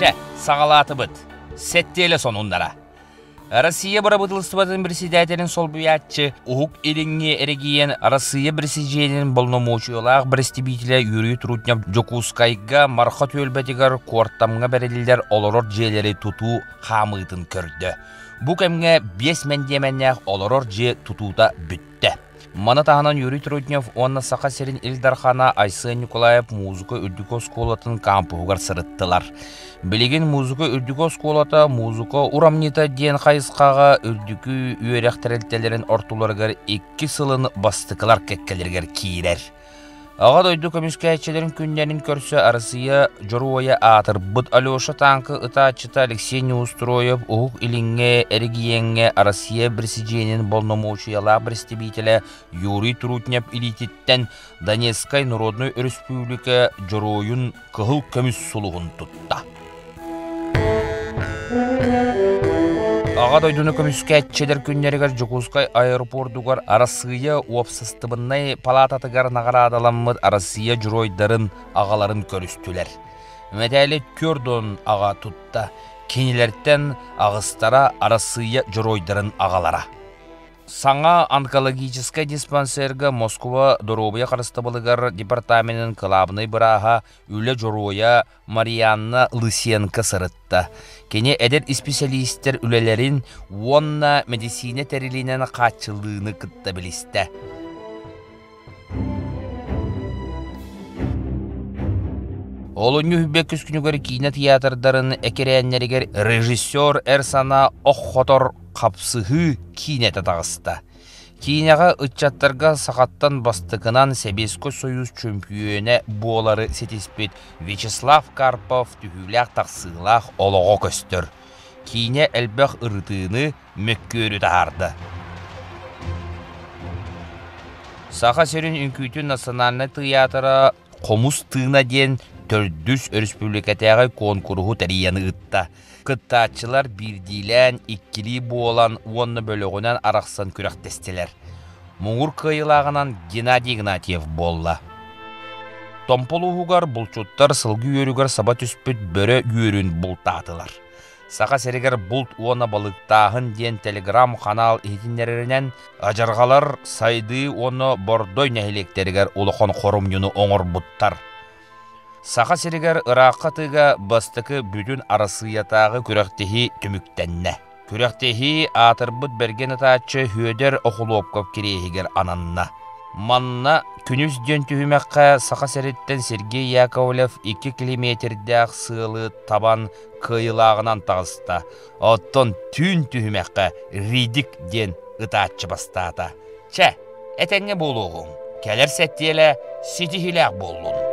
Чэ, саҕалаатыбыт. Сэттиэлэ сонуннара. Россия бырабыыталыстыбатын председателин солбуйааччы, Уһук Илиҥҥи эрэгийиэн Арассыыйа бэрэсидьиэнин боломуочуйалаах бэрэстэбиитэлэ Юрий Трутнев Дьокуускайга Марха түөлбэтигэр куортамҥа бэриллэр олорор дьиэлэри тутуу хаамыытын көрдө. Бу кэмҥэ 5 мэндиэмэннээх олорор дьиэ тутуута бүттэ. Маны таһынан Юрий Трутнев уонна Саха сирин Ил Дархана Айсен Николаев музыка үрдүкү оскуолатын кампуһугар сырыттылар. Билигин музыка үрдүкү оскуолата музыка урамньыта диэн хайысхаҕа үрдүкү үөрэх тэрилтэлэрин ортолоругар икки сылын бастакылар кэккэлэригэр киирэр. Аҕа дойду көмүскээччилэрин күннэрин көрсө Арассыыйа Дьоруойа аатырбыт Алеша тааҥка ытааччыта Алексей Неустроев Уһук Илиҥҥэ эрэгийиэҥҥэ Арассыыйа Бэрэсидьиэнин боломуочуйалаах бэрэстэбиитэлэ Юрий Трутнев илиититтэн Донецкай Народнай Өрөспүүбүлүкэ Дьоруойун кыһыл көмүс сулуһун тутта. Аҕа дойдуну көмүскээччилэр күннэригэр Дьокуускай аэропордугар Арассыыйа уопсастыбаннай палаататыгар наҕараадаламмыт Арассыыйа дьоруойдарын аҕаларын көрүстүлэр. Мэтээли түөрт аҕа тутта, кинилэртэн аҕыстара Арассыыйа дьоруойдарын аҕалара. Саҥа онкологическай диспансерга Москва доруобуйа харыстабылыгар департаменын кылаабынай бырааһа, үлэ дьоруойа Марианна Лысенко сырытта. Кини эдэр исписэлиистэр үлэлэрин уонна мэдиссиинэ тэрилинэн хааччыллыыны кытта билистэ. Олунньу үһүбэккис күнүгэр киинэ театрдарын экирээннэригэр режиссер эр санаа ох-хотор хапсыһыы киинэтэ таҕыста. Киинэҕэ ыччаттарга сахаттан бастакынан Сэбиэскэй Сойуус чөмпүйүөнэ буолары ситиспит Вячеслав Карпов түһүүлээх-тахсыылаах олоҕо көстөр. Киинэ элбэх ырытыыны, мөккүөрү таһаарда. Саха сирин үҥкүүтүн национальнай тыйаатыра «Хомус тыына» диэн төрдүс өрөспүүбүлүкэтээҕи куонкуруһу тэрийэн ыытта. Кыттааччылар биирдиилээн, иккилии буолан уонна бөлөҕүнэн арахсан күрэхтэстилэр. Муҥур кыайыылааҕынан Геннадий Игнатьев буолла. Томпо улууһугар булчуттар сылгы үөрүгэр саба түспүт бөрө үөрүн бултаатылар. Саха сиригэр булт уонна балыктааһын диэн телеграм-ханаал иһитиннэрэринэн, адьырҕалар Сайдыы уонна Бордой нэһилиэктэригэр улахан хорумньуну оҥорбуттар. Саха сиригэр ыраахха тыга бастакы бүтүн Арассыыйатааҕы күрэхтэһии түмүктэннэ. Күрэхтэһии аатырбыт бэргэн ытааччы Сүөдэр Охлопков кириэһигэр ананна. Манна күнүс диэн түһүмэххэ Саха сириттэн Сергей Яковлев 2 километрдээх сыалы табан кыайыылааҕынан таҕыста. Оттон түүн түһүмэххэ Ридик диэн ытааччы бастаата. Чэ, этэҥҥэ буолуоҕуҥ. Кэлэр сэттиэлэ ситиһиилээх буоллун.